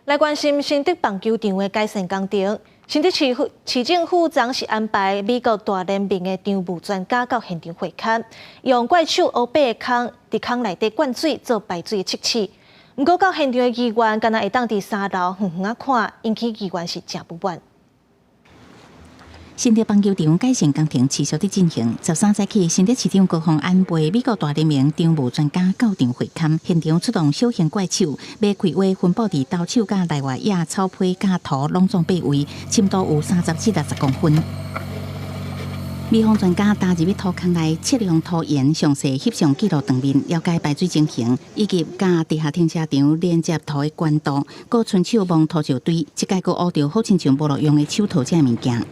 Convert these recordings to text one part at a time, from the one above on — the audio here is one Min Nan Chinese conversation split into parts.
來關心新竹棒球場的改善工程。新竹市市政府昨是安排美國大聯盟的場務專家到現場會勘，用怪手烏白的空佇空內底灌水做排水測試。毋過到現場的議員，敢若會當佇三樓遠遠仔看，引起議員是誠不滿。新竹棒球場改善工程持續佇進行。13早起，新竹市長高虹安陪美國大聯盟場務專家到場會勘，現場出動小型怪手，欲開挖分佈佇投手佮內外野草皮佮土攏總八位，深度有30至60公分。美方專家踏入去土坑內測量土岩，詳細翕相記錄場面，了解排水情形，以及佮地下停車場連接土的管道，閣伸手摸土石堆，這擺閣挖著好親像無路用的手套這物件。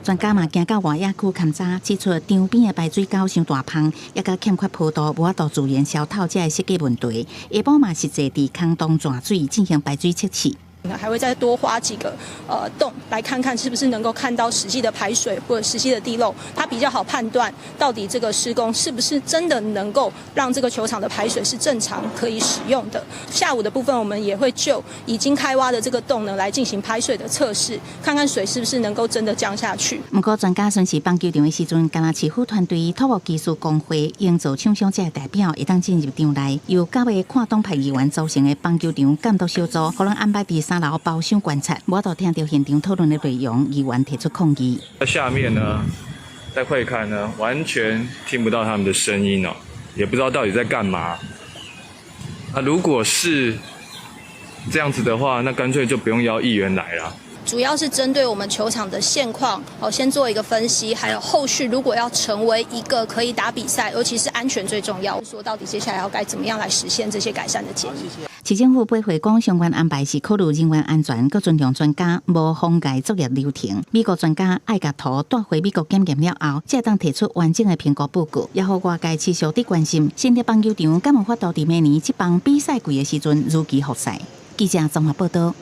專家嘛行到外野區勘查，指出場邊的排水溝傷大芳，抑閣欠缺坡度，無法度自然消透，這个設計問題。下晡嘛實際佇坑洞鑽水進行排水測試。還會再多挖幾個洞，來看看是不是能夠看到實際的排水或者實際的地漏，它比較好判斷到底這個施工是不是真的能夠讓這個球場的排水是正常可以使用的。下午的部分，我們也會就已經開挖的這個洞呢來進行排水的測試，看看水是不是能夠真的降下去。毋過專家巡視棒球場的時陣，敢若市府團隊土木技術工會營造廠商這个代表會當進入場內，由九个跨黨派議員組成的棒球場監督小組，予人安排佇三樓包廂觀察，無法度聽著現場討論的內容，議員提出抗議。在下面呢，在會勘呢，完全聽不到他們的聲音哦，也不知道到底在幹嘛。啊，如果是這樣子的話，那乾脆就不用邀議員來了。主要是針對我們球場的現況，哦，先做一個分析，還有後續如果要成為一個可以打比賽，尤其是安全最重要，說到底接下來要該怎麼樣來實現這些改善的建議。市政府回回講，相關安排是考慮人員安全，閣尊重專家，無妨礙作業流程。美國專家愛共土帶回美國檢驗了後，才會當提出完整的評估報告，也予外界持續佇關心。新竹棒球場敢有法度佇明年職棒比賽季的時陣如期復賽？記者綜合報道。